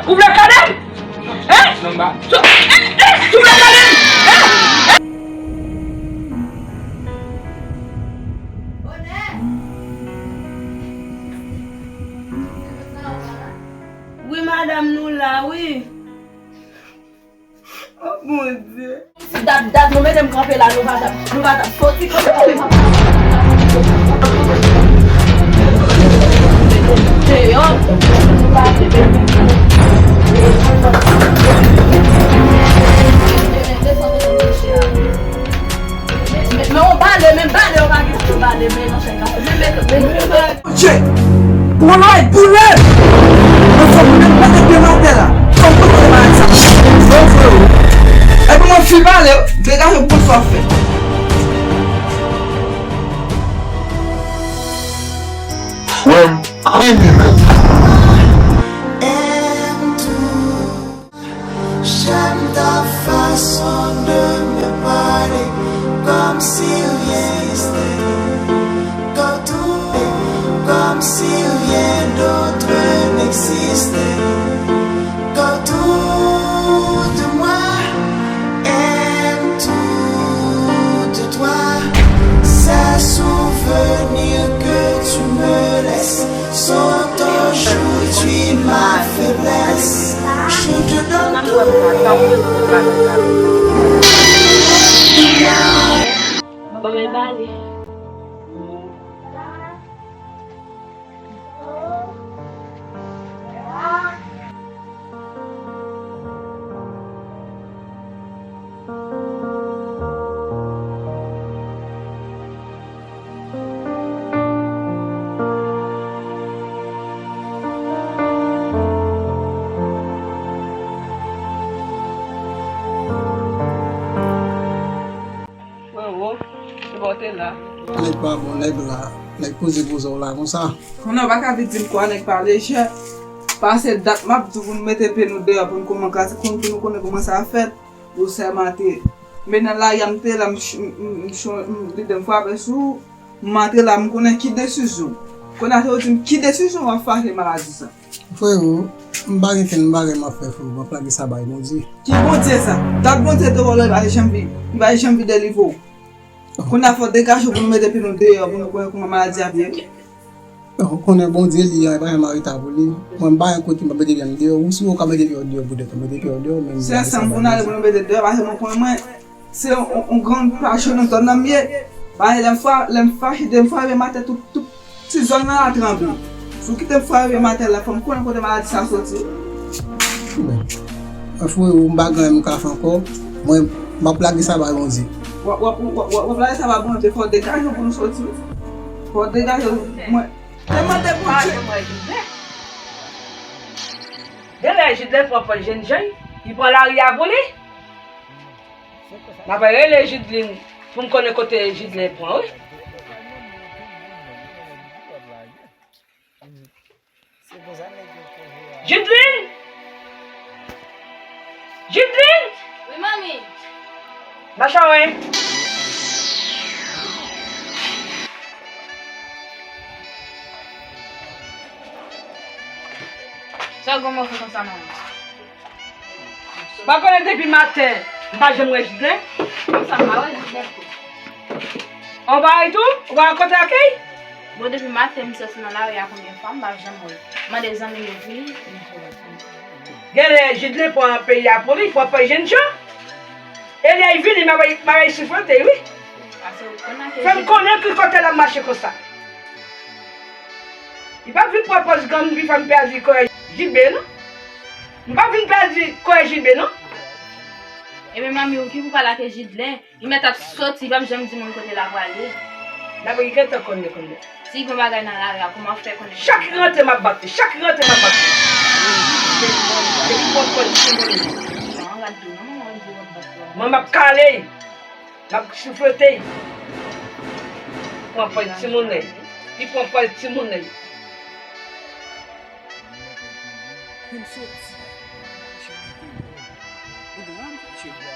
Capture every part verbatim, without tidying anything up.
Ou vle kale m? Hein? Sou, hein, hein, ou vle kale m? Hein? Wi, madanm, nou la, wi. Oh, Bondye. Si dat, dat, nou mete m kanpe la, nou pa t ap, nou pa t ap soti kanpe la. Deyò, nou pa t ap Men yon bale, men bale, yo pa gen pou bale, men nan fè kafe. Men, men, men, men, men. Che! Ou konn lòy boule! Mwen fò mwen mete pye m atè la. Fò mwen kote maladi sa. Bon, frero. Epi mwen fi pale, degaje w konn sa w ap fè. Frè m kriminèl. J'aime ta façon de me parler, comme si rien n'existait. Quand tout, comme si rien d'autre n'existait. Quand tout de moi aime tout de toi, ces souvenirs que tu me laisses sont aujourd'hui ma faiblesse. Je te donne tout. Bon, men bale. Frero, se bon te la. Nèg pa bon, nèg la. Nèg poze poze w la konsa. Konnen w pa ka vin di m kwa nèg pa lejè. Pase dat m ap di w pou nou mete pye nou deyò pou nou kòman ka, pou nou konnen kòman sa fèt. Ou sèmante. Men nan lari a m te la, m ch-, m, m, m chon-, m, lide m frape sou ou, m antre la, m konnen ki desizyon. Kounye a se ou di m ki desizyon w ap fache maladi sa. Frero, m pa gen kenn bagay m ap fè, frero, m ap lage sa bay Bondye. Ki Bondye sa? Dat Bondye te wè w la, li pa janm vin, li pa janm vin delivre w. Kounye a fò w degaje w pou nou mete pye nou deyò, pou nou konnen kòman maladi ap ye. Ou konnen Bondye li a, li pa janm areta pou li. Mwen m pa gen kote m ap mete pye m deyò. Ou si ou ka mete pye w deyò, boudèt, ou mete pye w deyò, men m Se ansanm pou n ale pou nou mete deyò, paske mwen konnen mwen, se yon, yon, yon grenn pachon nan zòn nan m ye. Paske lè m fa-, lè m fache, de m frape m atè, tout, tout ti zòn nan la tranble. Si w kite m frape m atè la, fò m konnen kote maladi sa soti. Men, frero, m pa gen anyen m ka fè ankò. Mwen, m ap lage sa bay Bondye. W ap, w ap, w ap, w ap, w ap lage sa bay Bondye, fò w degaje w pou nou soti. Fò w degaje w, mwen, te mande Bondye. Genlè Jidlè pran pòz jènjan, li pran lari a pou li. M ap rele Jidlin pou m konnen kote Jidlè pran, wi. Jidlin! Jidlin! Wi, manmi. Mache wi. Sa w gen w fè konsa, manmi? M pa konnen depi maten, m pa janm wè Jidlè. Konsa m pa wè Jidlè tou. An bagay tou? Ou pa rankontre ak li? Bon, depi maten m soti nan lari a konbyen fwa, m pa janm wè l. Mande zanmi m yo vini, m jwenn li. Genlè Jidlè pran peyi a pou li, pran pòz jènjan. E lè l vini, m ap, m ap siflete, wi. Fè m konnen ki kote l ap mache konsa. Li p ap vin pran pòz granmoun pou fè m pèdi kòrèk J B, non. M p ap vin pèdi kòrèk J B, non. Ebyen, manmi, ou ki pou pale ak Jidlè? Li mèt ap soti, li p ap janm di moun kote l ap prale. Dapre li gentan konnen kounye a. Si l gen bagay nan lari a, kòman w fè konnen? Chak li rantre, m ap bat li. Chak li rantre, m ap bat li. Depi pran pòz timoun li. An, gad dou, non, manman, di w ap bat li. Mwen, m ap kale l. M ap siflete l. Pran pòz timoun li. Li pran pòz timoun li. Vin soti. Ou dwe al fache bwa.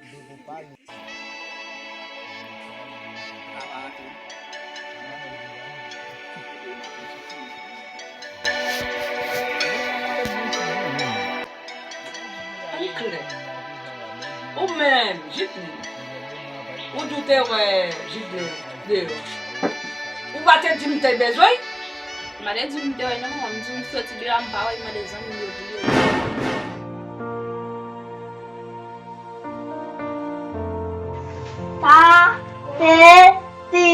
Devan pa nou. Papa antre. Papa antre. Jidlin. Ou di w te wè Jidlin deyò. Ou pa te di m te bezwen? M pa te di w m te wè non, manman. M di w m soti deyò a, m pa wè l, m mande zanmi m yo pou yo. Pa te di.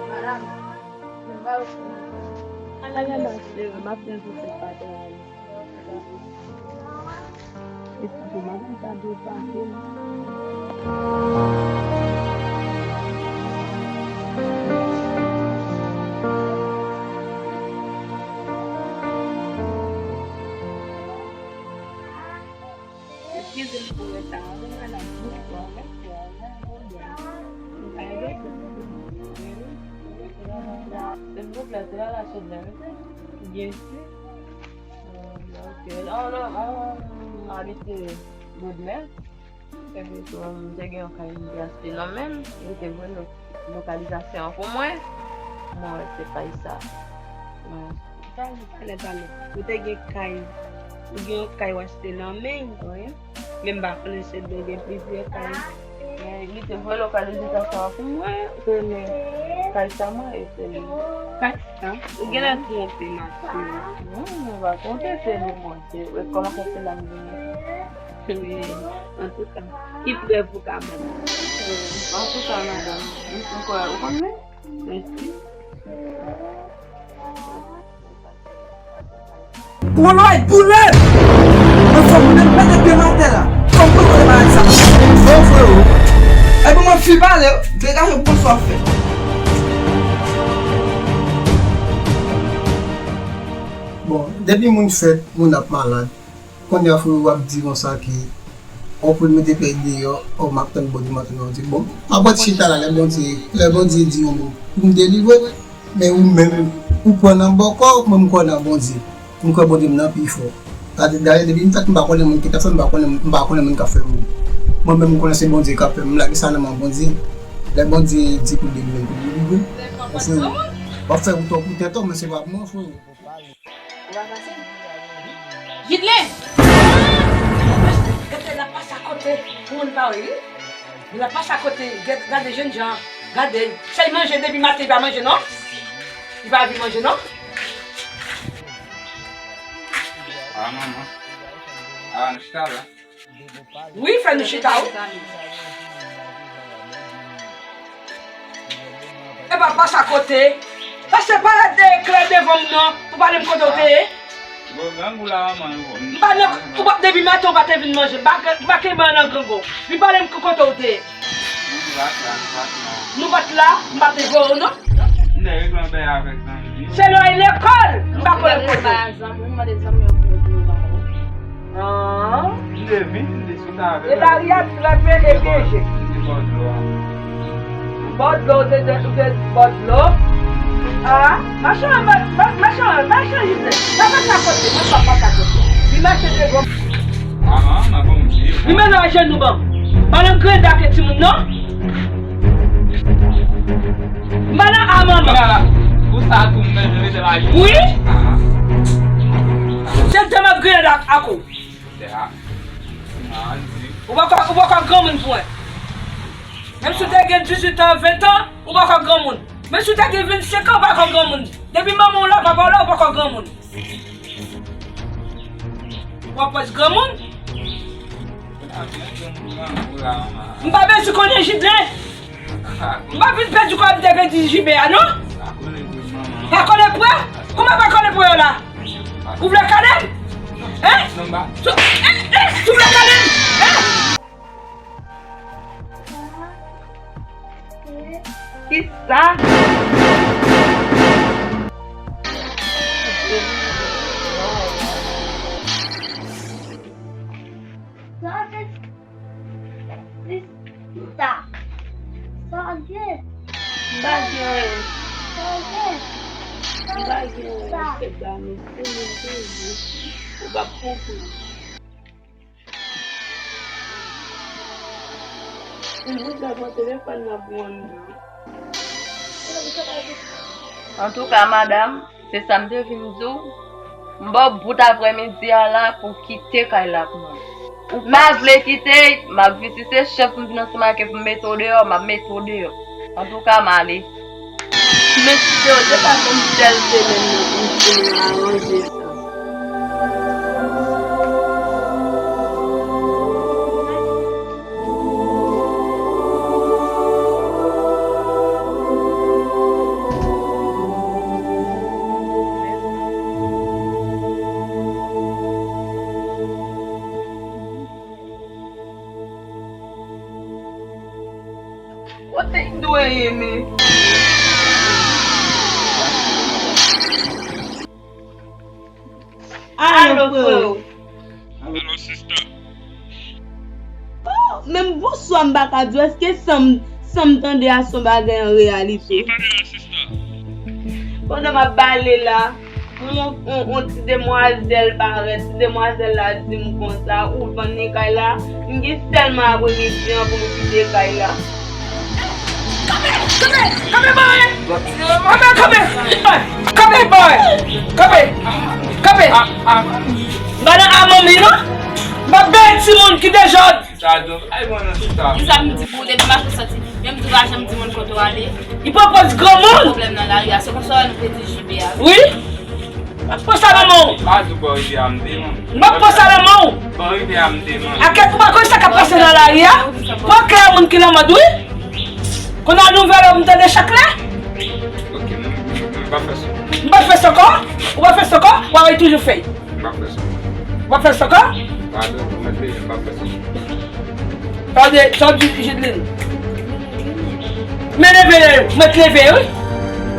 Madanm, nou pa wè. Ala mache, m ap tann pou fè patay. Eskize m, madanm, sa dwe pase. Eskize m pou reta a, wi, madanm. Bonswa, bonswa, bonswa. M pa rete. Silvouplè, se la la chaudière, wi. Byen si. Ok. Non, non, non, m abite Woodmere. Epi tou, m te gen yon kay m te achte nan men m. Li te voye lo-, lokalizasyon an pou mwen. Mwen wè se kay sa. Mwen. Talè, talè, talè. Ou te gen kay. Ou gen yon kay w achte nan men w. Wi. Men m pa konnen se de gen plizyè kay. Men li te voye lokalizasyon an pou mwen. Se men kay sa mwen e se li. Kay sa? Ou genlè twonpe, ma cheri. Non, mwen pa twonpe, se li mwen. Se, e kòman fè se la m vini? Wi, antouka, ki prèv ou ka ban m? Antouka, madanm, m, m kwè ou konn mwen. Mèsi. Ou wè lòy boule! Mwen fò mwen mete pye m atè la. Fò mwen konnen maladi sa. Bon, frero. Epi mwen fi pale, degaje w pran sa w ap fè. Bon, depi moun fèt, moun ap malad. Kounye a, frero, w ap di konsa ke ou pou mete pye deyò, o, m ap tann Bondye, m ap tann Bondye. Bon, m ap ret chita la, lè Bondye, lè Bondye di yon mo pou m delivre, men ou menm, ou kwè nan bòkò, mwen m kwè nan Bondye. M kwè Bondye m nan pi fò. Gade, dayè, depi m fèt, m pa konnen moun ki ta fè m, m pa konnen, m pa konnen moun k ap fè m. Mwen menm, m konnen se Bondye k ap fè m. M lage sa nan men Bondye. Lè Bondye di pou delivre, pou delivre. Paske w ap fè wout ou pou tèt ou, men se pa pou mwen, frero. Ou pa pase? Jidlin! Gade, l ap pase akote pou moun pa wè, wi. L ap pase akote, gad-, gade jènjan, gade. Sèl manje depi maten, li pa manje, non? Li pa anvi manje, non? A, manman. A, nou chita la. Wi, fè nou chita, wi. Epa, pase akote. Pase pa rete klè devan m non, pou pale m kote w te ye. Bon, grangou la, manman, yo. M pa nan, ou pa, depi maten ou pa te vin manje. M pa, m pa kenbe nan grangou. Vin pale m kote w te ye. Nou pa t la, nou pa t la. Nou pa t la, m pa te voye w non. M te regle yon bagay avèk zanmi m. Se lè w al lekòl, m pa konnen kote. Zanmi m, mande zanmi m pou yo di nou ba ou. Ah. M te vin, m te sot avè l. E lari a trape e pyeje. M te bò dlo a. Bò dlo, ou te, ou te bò dlo. Ah, machan, ma-, ma-, machan, machan, Jidlin. Sa pa sa kote, mwen pa, pa sa kote. Li mache te gwo. Ah, manman, bon, m di. Li mele ajenou ban. Madanm greda ke timoun, non? Madanm a manman. Pou sa tou, m mete la. Wi. Ah. Se demen greda ak ou. Ou poko, ou poko granmoun pou mwen. Menm si w te gen dizuit an, ven an, ou poko granmoun. Menm si w te gen vennsenk an, ou poko granmoun. Depi manman w la, papa w la, ou poko granmoun. W ap pase granmoun. M pa bezwen konnen Jidlin. M pa vin pèdi kò m te pèdi Jibe a, non? Pa kole pwè? Kòman pa kole pwè yo la? Ou vle kale m? Hein? Sou, hein, hein, ou vle kale m? Hein? Kisa? Sa gen? M pa gen anyen. Sa gen? M pa gen anyen. Sa gen? M pa gen anyen. Sa gen? M pa gen anyen. Sa gen? M pa gen anyen. Ou p ap konprann. Silvouplè, pran telefòn nan pou mwen, non. Antouka, madanm, se sa m te vin di w. M ba w bout aprèmidi a la pou w kite kay la pou mwen. Ou pa vle kite, m ap vin, si se chèf m vin ansanm ak, pou m mete w deyò, m ap mete w deyò. Antouka, m ale. Men si se yon, se pa yon bèl semèn nan pou m fini aranje sa. Kote m dwe ye men? Alo, freo. Alo, sista. Oh, menm bonswa m pa ka di w. Èske sa m, sa m tande a se yon bagay an reyalite? Sa w tande la, sista? Pandan m ap pale la, yon, yon, yon ti demwazèl parèt. Ti demwazèl la di m konsa, ou vann li kay la? M gen sèlman apremidi an pou m kite kay la. Kanpe! Kanpe, kanpe, boy! Kanpe, kanpe! Kanpe, boy! Kanpe! Kanpe! M pa nan a manmi, non? M pa bèl timoun ki dezòd! Sa do, ay, bon, nan chita. Kisa m di pou ou depi maten soti? Menm di w pa janm di moun kote w ale. Li pran pòz granmoun! Pwoblèm nan lari a, se konsa nou pèdi J B a. Wi? M ap pran sa nan men w. Pa di w bò rivyè a m te manke. M ap pran sa nan men w. Bò rivyè a m te manke. Akèt ou pa konn sa k ap pase nan lari a? Pran kè a moun ki nan mòd, wi. Kounye a nouvèl ou m tande chak lè. Ok, m, m, m pa fè sa. M pa fè sa ankò. Ou pa fè sa ankò, w a wè toujou fè. M pa fè sa. W ap fè sa ankò? Padon, mwen te, m pa fè sa. Tande, sa w di, Judeline? Men leve, mwen te leve, wi.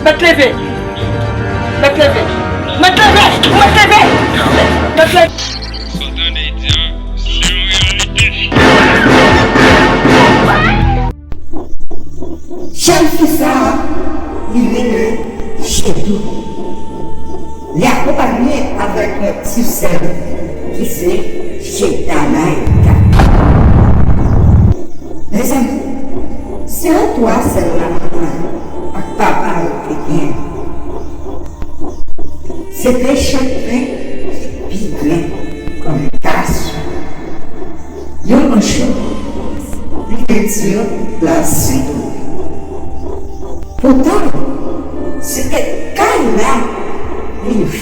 Mwen te leve. Mwen te leve. Mwen te leve. Mwen te leve. Mwen te leve. Sa w tande di a, se yon reyalite. Jèn fi sa a, li rele Chedou. Li akonpanye avèk yon ti sè l ki se Chedalaïta. Mezanmi, se yo twa sèl la manman ak papa yo te gen. Se te chak pen ki pi gran kòm gason. Yon bon jou, li te di yo l al sent. Poutan, se te kay la li viv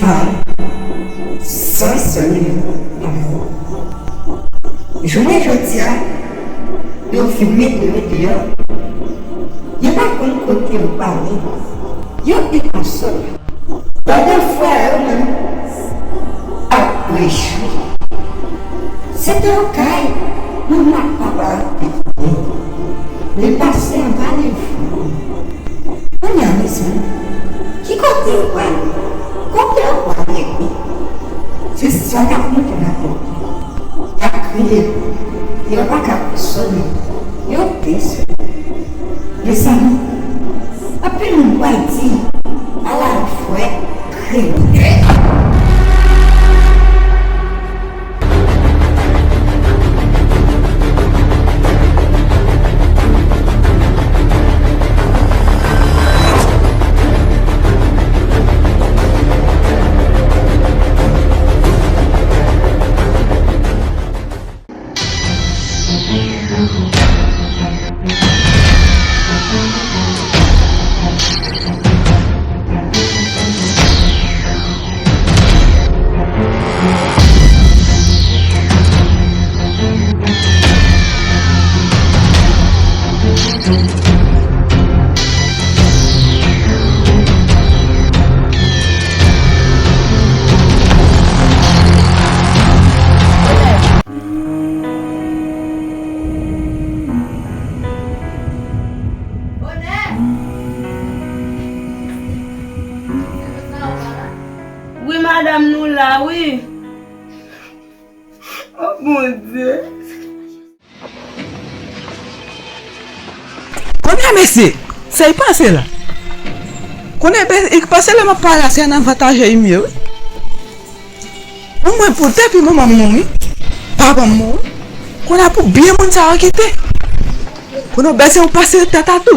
san sèlman lanmou. Jounen jodi a, yo fin mete yo deyò. Yo pa konn kote yo prale. Yo te konsole. Pandan frè yo menm ap rejwi. Se te yon kay manman ak papa te kite. Li pase anba levou. Kounye a, mezanmi, ki kote yo prale? Kote yo prale? Se sa k ap monte nan tèt yo. Y ap kriye, yo pa ka konsole, yo dezole. Mezanmi, anpil moun pral di, ala yon frè kriminèl. Wi, madanm, nou la, wi. O Bondye. Kounye a, mesye, sa k pase la? Kounye a, e, pase lè m ap pale a, se an avantaje imye, wi. Pou mwen, pou depi manman m mouri, papa m mouri, kounye a pou byen moun sa yo kite. Kounye a, bèse yon pase tèt a tou.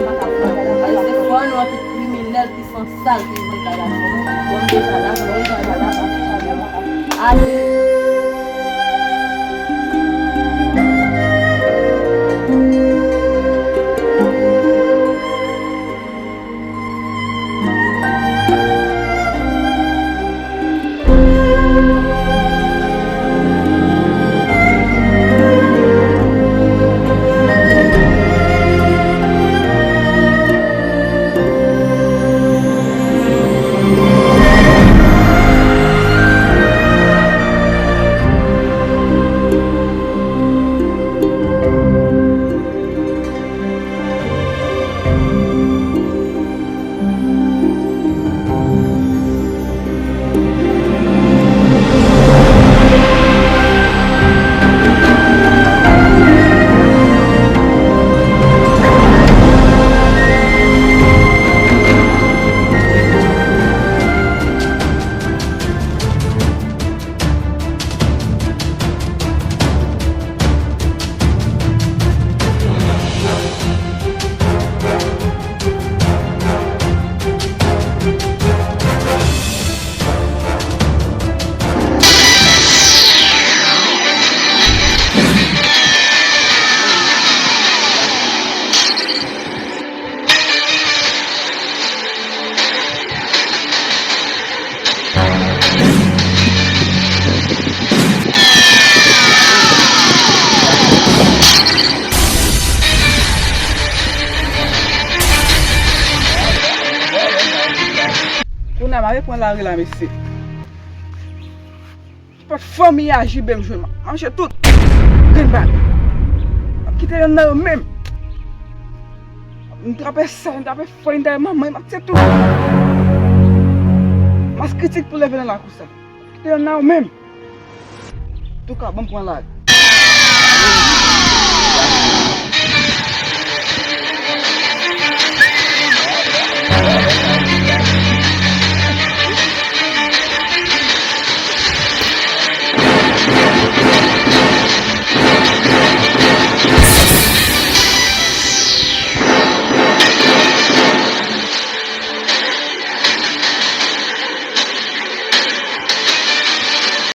m pa ka pran. Paske se fò nou an tout kriminèl ki san sal ki vin kay la. Bon, m deja la, bon, m deja la, m deja la. Ale. Ay pran lari la, mesye. Ki pòt fanmi a J B m jwenn, m ap manje tout. Grenn bal. M ap kite yonn nan yo menm. M trape sèl, m trape frè, m trape manman, m ap tiye tout. Mas kritik pou leve nan lakou sa. Kite yonn nan yo menm. Antouka, ban m pran lari.